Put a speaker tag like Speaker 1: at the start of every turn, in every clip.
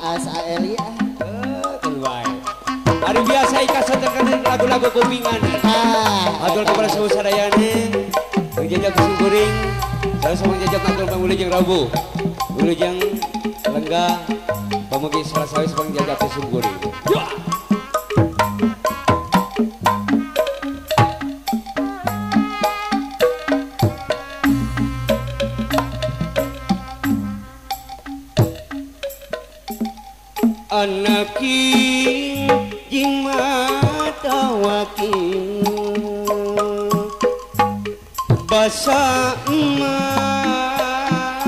Speaker 1: Asa Eli ah.
Speaker 2: Kan bae. Hari biasa ikas terkenal lagu-lagu kupingan. Atur kepada semua sadayane. Menjajab kuring. Saya sama menjajab atur pangulujeng Rabu. Wilujeng lenggah pamugi salah sawis pangjajab kuring. Anaki jeung mata wakil basa emak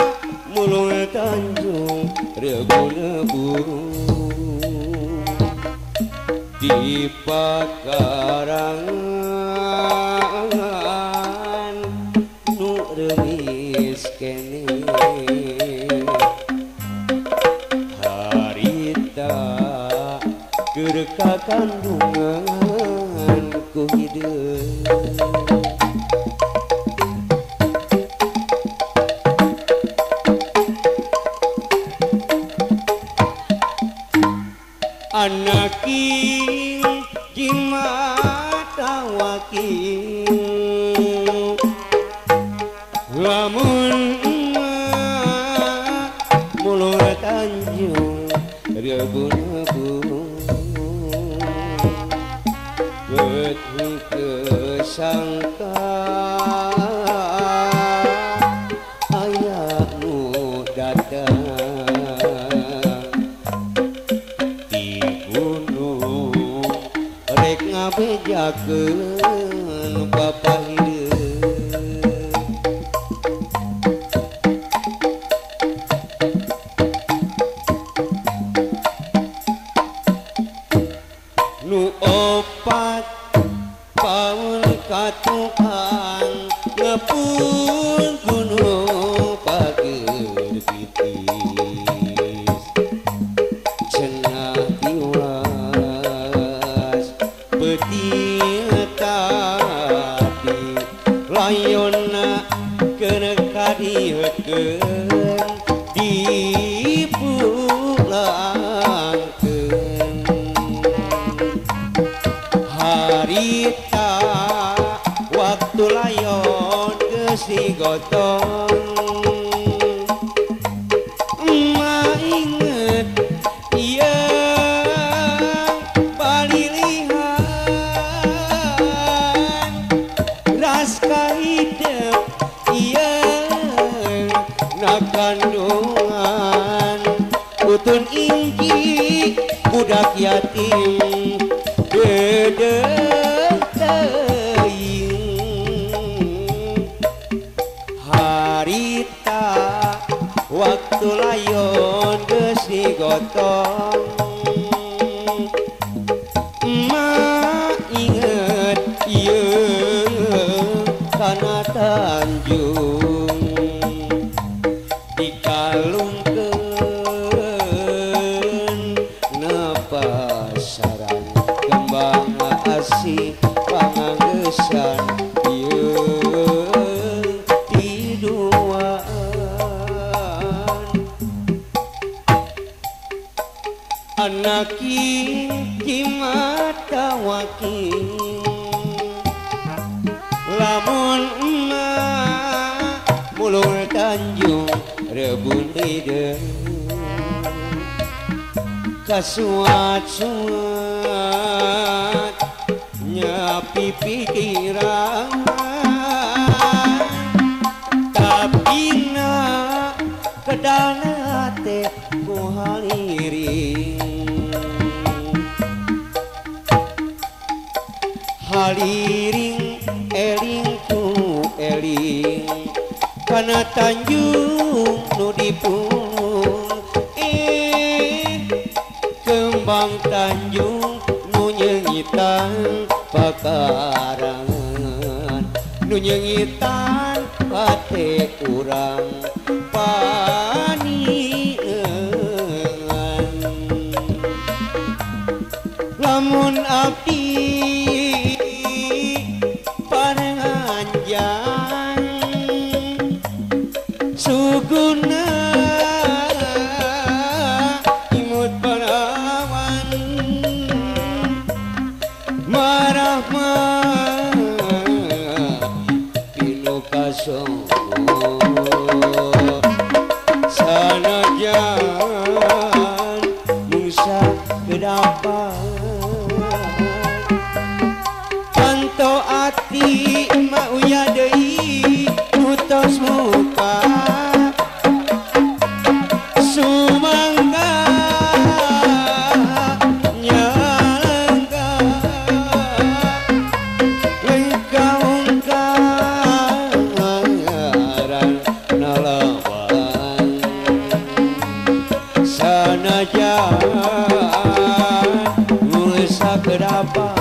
Speaker 2: mulung Tanjung rebu-rebu di pakarangan nu reumis keneh keur kakandungan ku hideung. Anaki jeung mata wakil lamun emak mulur Tanjung rebu-rebu kesangka aya nu datang di gunung rek ngabejakeun bapa hideung. Nu opat paul katukang ngepul gunung pager pitis cenah tiwas peuting tadi layonna keur kadiekeun dipulangkeun harita waktu layon geus digotong. Emak inget ieu palilihan raska hidep ieu na kandungan utun ingki budak yatim dedeh teuing harita waktu layon geus digotong. Emak inget ieu kana Tanjung dikalungkeun na pasaran kembang asih panganggesan ieu tiduaan. Anaki mata wakil lamun emak mulur Tanjung rebun hideung kasuat-suat nyapi pikiran tapi na kedana teh ku haliring haliring eling ku eling kana Tanjung nu dipulung kembang Tanjung nu nyengitan pakarangan nu nyengitan pate urang paniengan lamun abdi paranganjang suguna imut mah pinu kasongo sanajan mungsa kedapan panto ati mauya deui utos muka sumangga nyalangga lengka-ungkaran nalawan sanajan mungsa kedapan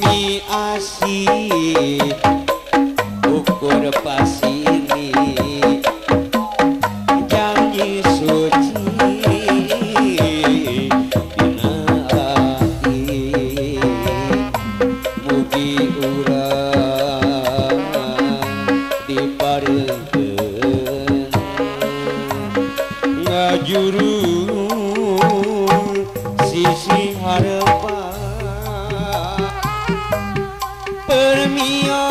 Speaker 2: mi asih ukur pasini janji suci dina ati mugi urang diparengkeun ngajuru sisi harepan permios.